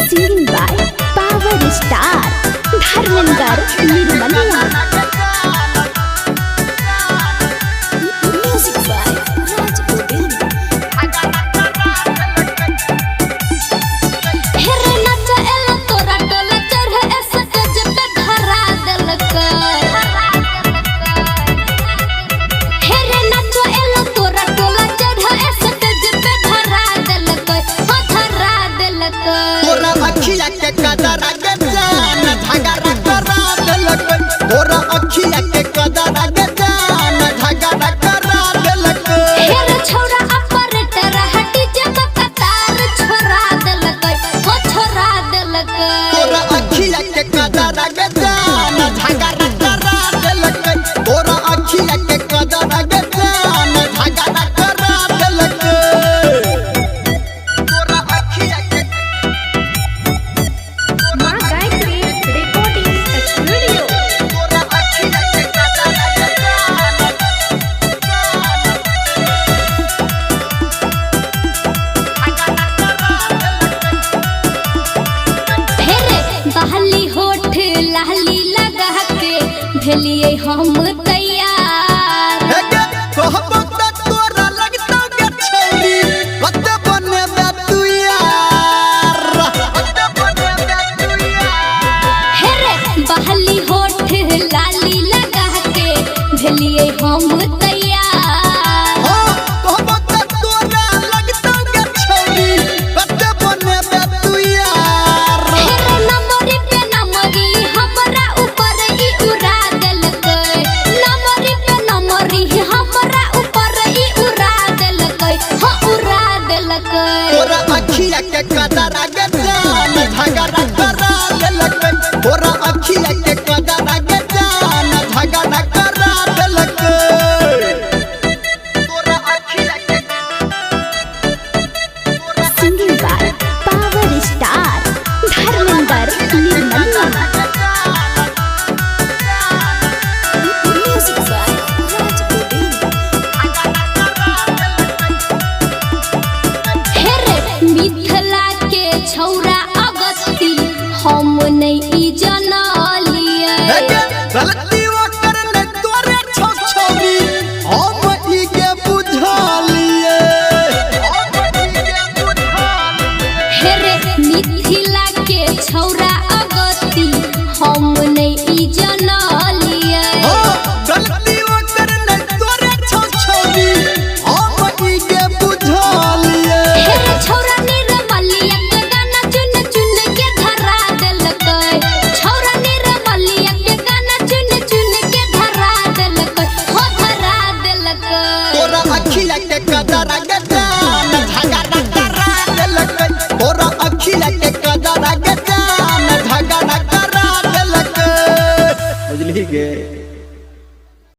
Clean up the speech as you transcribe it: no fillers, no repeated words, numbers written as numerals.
Singing by power star Dharmendra Nirmaliya. Music by Raj Govind. हेरे नच एला तोरा टोला चढ़ स्टेज पे धरा देलकै। हेरे नच एला तोरा टोला चढ़ स्टेज पे धरा देलकै, हो धरा देलकै। तोरा अखिया के कदरा के जान झगड़ा करा देलकै। तोरा अखिया के कदरा के जान झगड़ा करा देलकै। हेरे छौरा ऑपरेटर हटी जब कतार छोड़ा देलकै, हो छोड़ा देलकै। तोरा अखिया के कदरा के जान झगड़ा करा देलकै। तोरा अखिया के कदरा के जान झगड़ा करा देलकै। तोरा अखिया के माँ गायत्री रिकॉर्डिंग स्टूडियो। तोरा अखिया के कदरा के जान हेरे बहली होठ लाली लगा के भेलिए हम तैयार। हे गे कहबो त तोरा लगतौ गे छौरी, कते बनेबे तू यार, कते बनेबे तू यार। हेरे बहली होठ लाली लगा के भेलिए हम तैयार। हाँ, कहबो त तोरा लगतौ गे छौरी, कते बनेबे तू यार। हेरे नमरी पे नमरी हमरा ऊपर ई उड़ा देलकै। नमरी पे नमरी हमरा ऊपर ई उड़ा देलकै, हो उड़ा देलकै। तोरा अखिया के कदरा के जान झगड़ा करा देलकै। तोरा अखिया के कदरा के जान झगड़ा करा देलकै। तोरा अखिया के Singing by power star Dharmendra Nirmaliya. Music by Raj Govind. हेरे मिथिला के छौरा अगस्ती हम नहीं ई जनलियै। हे गे, गलती ओकर नै तोरे छौ छौरी, हम ई के बुझलियै। हम ई के बुझलियै। हेरे मिथिला के छौरा अगस्ती हम नहीं ई जनलियै। हाँ, गलती ओकर नै तोरे छौ छौरी, हम ई के बुझलियै। हेरे छौरा निर्मलिया के गाना चुन चुन के धरा देलकै। छौरा निर्मलिया के गाना चुन चुन के धरा देलकै, हो धरा देलकै। तोरा अखिया के कदरा के